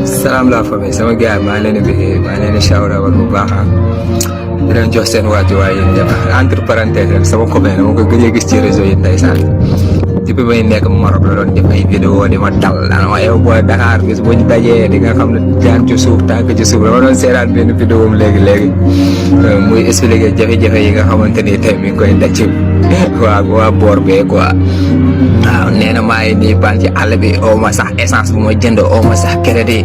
salaam la famille sama gars maa ngi leen di bëggee maa ngi leen di shout out bu baax di leen jox seen wàccuwaay yéen ñëpp entre parenthèses rek sama copain dama ko gëj a gis ci réseau yi ndeysaan depuis may nekk Maroc la doon def ay vidéo di ma dal naan ma yow booy Dakar bis bu ñu dajee di nga xam ne jaan ci suuf tànk ci suuf dama doon seetaan benn vidéo am léegi muy expliqué jafe-jafe yi nga xamante ni tey mi ngi koy daj ci waa boor bee quoi waaw nee na maa ngi nii ban ci àll bi oo ma sax essence bu ma jënd oo ma sax crédit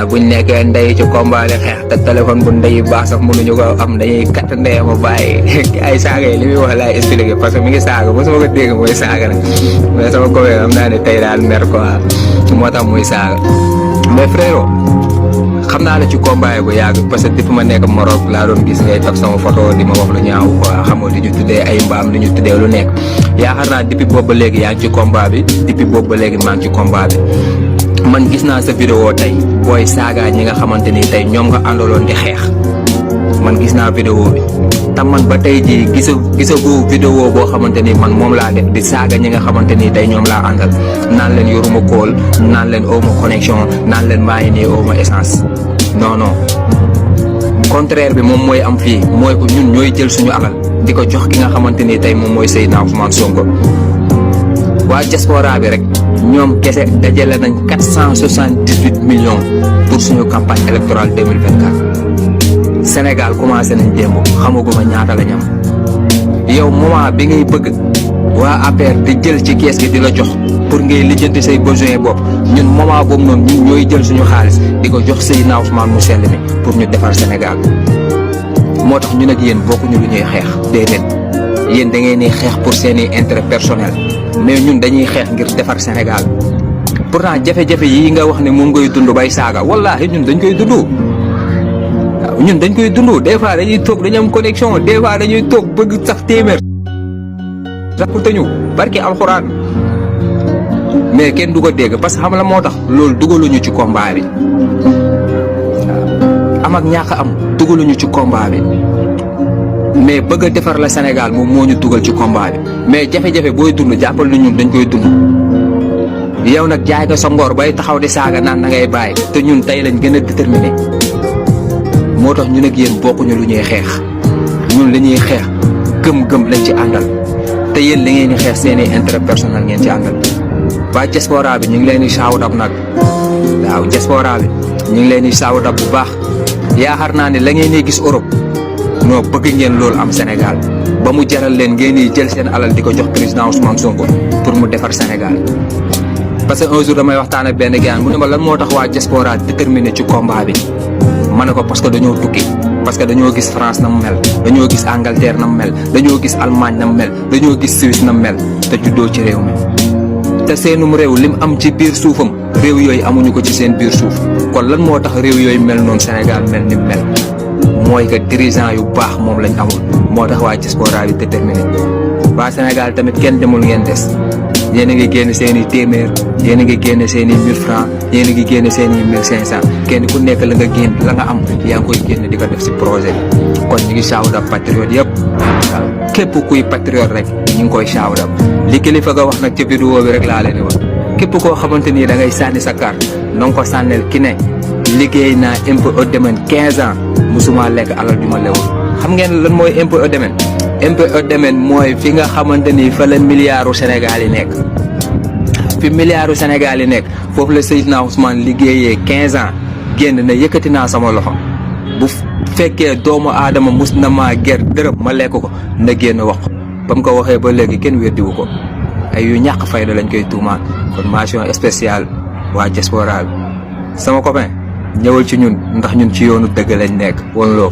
buñ nekkee ndey ci combat li xeex te téléphone bu ndey baax sax mënuñu ko am dañuy kat ndey ma bàyyi ay saaga yi li muy wax laay expliqué parce que mi ngi saaga mosuma ko dégg mooy saaga nag mais sama copain am naa ne tey daal mer quoi moo tax muy saaga mais frérot xam naa la ci combat yi bu yàgg parce que depuis ma nekk Maroc laa doon gis ngay taf sama photo di ma wax lu ñaaw quoi xam nga li ñu tuddee ay mbaam li ñu tuddee lu nekk yaakaar naa depuis boobu ba léegi yaa ngi ci combat bi depuis boobu ba léegi maa ngi ci combat bi man gis naa sa vidéo tey booy saaga ñi nga xamante ni tey ñoom nga àndaloon di xeex man gis naa vidéo bi tam man ba tey jii gisagu vidéo boo xamante ni man moom laa def di saaga ñi nga xamante ni tey ñoom laa àndal naan leen yoruma kóol naan leen awma connexion naan leen maa ngi nii awma essence non non contraire bi moom mooy am fii mooy ko ñun ñooy jël suñu alal di ko jox ki nga xamante ni tey moom mooy Seydina Ousmane Sonko waa diaspora bi rek ñoom kese dajale nañ 478 millions pour suñu campagne électorale 2024 Sénégal commencé nañ démb xamaguma ñaata la ñam yow moment bi ngay bëgg waa APR di jël ci kees gi di la jox pour ngay lijjanti say besoin bopp ñun moment boobu noonu ñun ñooy jël suñu xaalis di ko jox Seydina Ousmane mu sell mi pour ñu defar Sénégal moo tax ñun ak yéen bokkuñu lu ñuy xeex déedéet yéen da ngeen di xeex pour seeni intérêt personnel mais ñun dañuy xeex ngir defar Sénégal pourtant jafe-jafe yi nga wax ne moom ngay dund bay saaga wallaahi ñun dañ koy dund ñun dañ koy dund des fois dañuy toog dañu am connexion des fois dañuy toog bëgg sax téeméer sax pour te ñu barki alxuraan mais kenn du ko dégg parce que xam la moo tax loolu dugaluñu ci combat bi am ak ñàkk am dugaluñu ci combat bi mais bëgg a defar la Sénégal moom moo ñu dugal ci combat bi mais jafe-jafe booy dund jàppal na ñun dañ koy dund yow nag jaay nga sa ngor bay taxaw di saaga naan na ngay bàyyi te ñun tey lañ gën a déterminé moo tax ñun ak yéen bokkuñu lu ñuy xeex ñun li ñuy xeex gëm-gëm lañ ci àndal te yéen li ngeen di xeex seeni intérêt personnel ngeen ci àndal waa diaspora bi ñu ngi leen di saawudab nag waaw diaspora bi ñu ngi leen di saawudab bu baax yaakaar naa ne la ngeen di gis Europe non bëgg ngeen loolu am Sénégal ba mu jaral leen ngeen di jël seen alal di ko jox président Ousmane Sonko pour mu defar Sénégal parce que un jour damay waxtaan ak benn gaan mu ne ma lan moo tax waa diaspora déterminé ci combat bi ma ne ko parce que dañoo tukki parce que dañoo gis France na mu mel dañoo gis Angleterre na mu mel dañoo gis Allemagne na mu mel dañoo gis Suisse na mu mel te juddoo ci réew mi te seenum réew lim am ci biir suufam réew yooyu amuñu ko ci seen biir suuf kon lan moo tax réew yooyu mel noonu Sénégal mel ni mel mooy que dirigeant yu baax moom lañ amul moo tax waa diaspora bi déterminé waa Sénégal tamit kenn demul ngeen des yéen a ngi génn seen i téeméer yéen a ngi génn seen i 1000 francs yéen a ngi génn seen i 1500 kenn ku nekk la nga génn la nga am yaa ngi koy génn di ko def si projet bi kon ñu ngi saawudab patriote yëpp waaw képp kuy patriote rek ñu ngi koy saawudab li kilifa nga wax nag ca vidéo bi rek laa leen di wax képp koo xamante ni da ngay sànni sa carte na nga ko sànneel ki ne liggéey naa impôt au domaine 15 ans musuma lekk alal ju ma lewul xam ngeen lan mooy impôt au domaine impôt au domaine mooy fi nga xamante ni fa la milliardu Sénégal yi nekk fi milliardu Sénégal yi nekk foofu la Seydina Ousmane liggéeyee 15 ans génn na yëkkati naa sama loxo bu fekkee doomu aadama mus na maa ger dërëm ma lekk ko na génn wax ko ba mu ko waxee ba léegi kenn weddiwu ko ay yu ñàkk fayda lañ koy tuumaan kon mention spéciale waa diaspora bi sama copain ñëwal ci ñun ndax ñun ci yoonu dëgg lañ nekk woon loo